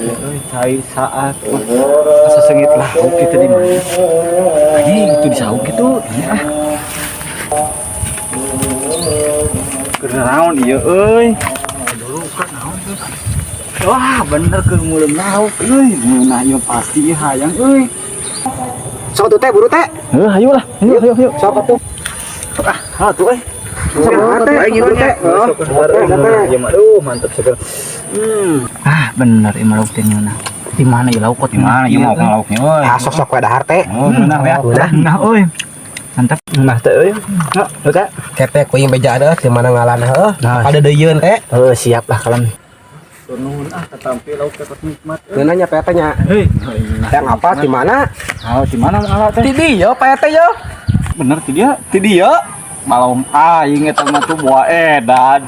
Euy, cai saat asa seungit lauk itu di mana? Anjing itu di saung gitu. Iya ah. Keur naon ieu euy? Dulu kan naon tuh? Wah, bener keur ngulem lauk euy. Ngeunah ieu pasti ieu hayang euy. Sok tuh teh, buru teh. Heuh, hayu lah. Hayu, hayu, hayu. Sok atuh. Ah, ha tuh euy. Sok teh, buru teh. Oh, teh. Iya mah, aduh mantap seger. Ah, bener ieu mah lauk teh ngeunah. Di mana ieu lauk? Di mana ieu mau lauknya euy? Ah, sok-sok we dahar teh. Oh, benar ya. Udah. Nah, euy. Mantap. Nah, teh euy. Nah, teh. Ketek kuing beja deh, di mana ngalana heuh. Nah. Ada deuyeun teh. Heuh, siap lah kalem. Nuhun ah, katampi lauk teh nikmat. Ngeunah nya Pak RT nya. Hei, Yang apa di mana? Oh, di mana ngala teh? Di dieu Pak RT yo. Bener ti dia? Ti dia. Malom aing eta mah tuh buah edan.